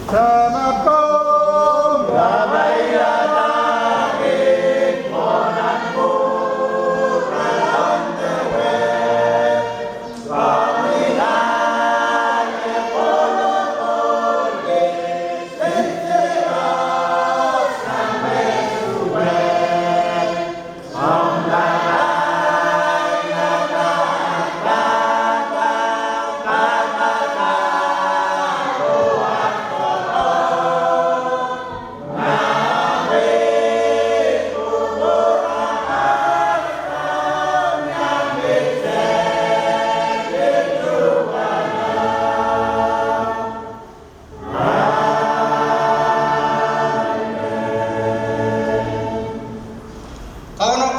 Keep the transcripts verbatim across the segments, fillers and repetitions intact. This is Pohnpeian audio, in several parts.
Kauno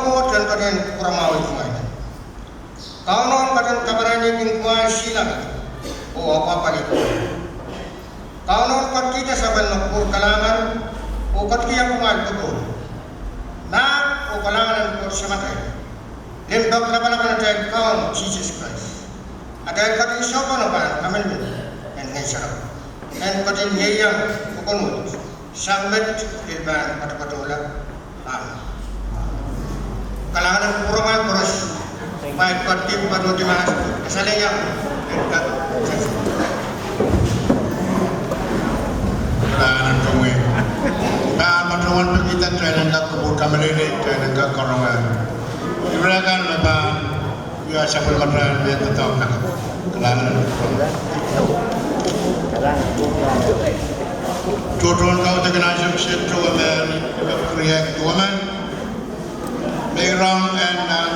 Koht en ketin kupwuramwahwih kumwail. Kauno en ketin kaparainihkin kumwail silangin oh apwahpwalih. Kauno en ketikihda sapwellime kupwur kalahngan oh ketikihong kumwail popohl, mahk oh kalahngan en Koht Samatail, limpoak lapalap en atail Kaun Sises Krais. Atail ketin sohpeno pahn kaminmin en ngehn sarawi, en ketin ieiang pokon wet sang met pil pahn patopato la. Amen. Kalahngan en kupwuramwail koaros. Kumwail ketin patohdi mahs, kasalehiong en kak. Kalahngan en komwi. Pahn patohwan pekihda kitail en kak kupwur kamehlele, kitail en kak karonge ire kan me pahn wia sapwellimatail mehn doadoahk. Kalahngan. Tohtohn kaudok en ansou kiset towe me riek duwemen, me rong en, ah,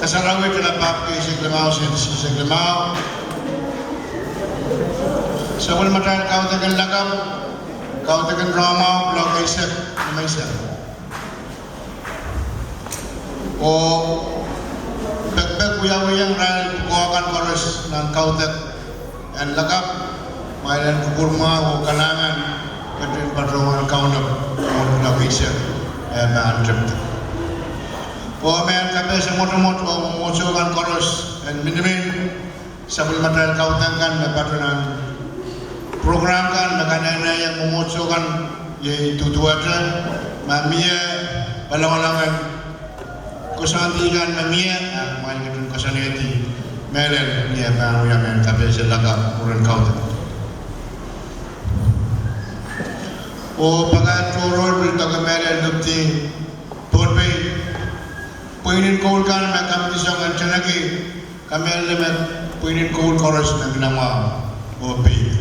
Kasarawi Tala Baptist eisek limau, sent eisek limau. Sapwellimatail kaudok en lakapw, kaudok en rongamwahu, blok eisek, eisek. Oh pekpek wiawihong irail pwukoa kan koaros nan kaudok en lakapw, kumwail en kupwurmwahu oh kalahngan, ketin patohwan kaunop, oh blok eisek, eh, pahn tepda. Oh mehn kapehse mwotomwot oh mwomwohdiso kan koaros en minimin, sapwellimatail kaudok kan me patohwan program kan me kaneneiong mwomwohdiso kan, iei duduwehte, ma mie palawalangen koasoandi kan me mie, ah, kumwail ketin koasoanehdi mehlel, mie pahn wia mehn kapehse lakapw mwurin kaudok. Oh pakair tohrohr pil doke mehlel lipwdi Pohnpei, pweinen koul kan me kamidisong en teneki, kamehlele me pweinen koul koaros me kilang mwahu oh peik.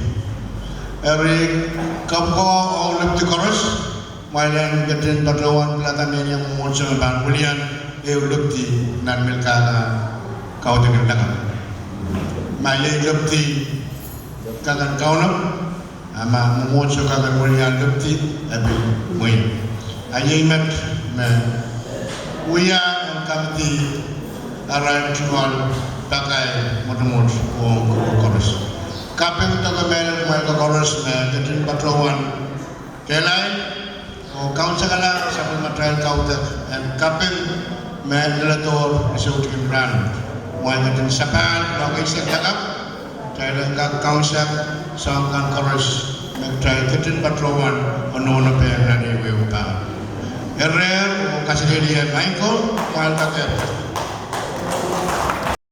Eri kapwukoa oh lipwdi koaros, kumwail en ketin patohwan pilada mehnia mwomwohdiso me pahn wilian ehu lipwdi nan mehn kak, kaudok en lakapw. Ma iei lipwdi kak en kaunop, a ma mwomwohdiso kak en wilian lipwdi, e pil mwein. A iei met me wia en kamidi arail tungoal pakair mwotomwot ong kupwur koaros. Kaping doke mehlel kumwail koaros me ketin patohwan kehlail oh kaunsekala sapwellimatail kaudok en kaping me leledohr risohtikin rahnwet. Kumwail ketin sapahl, lokaisek lakapw, kitail en kak kaunsek soahng kan koaros me kitail ketin patohwan onohnopehng nan ehuehu pahn. Eri, oh kaselehlie Michael, kumwail kak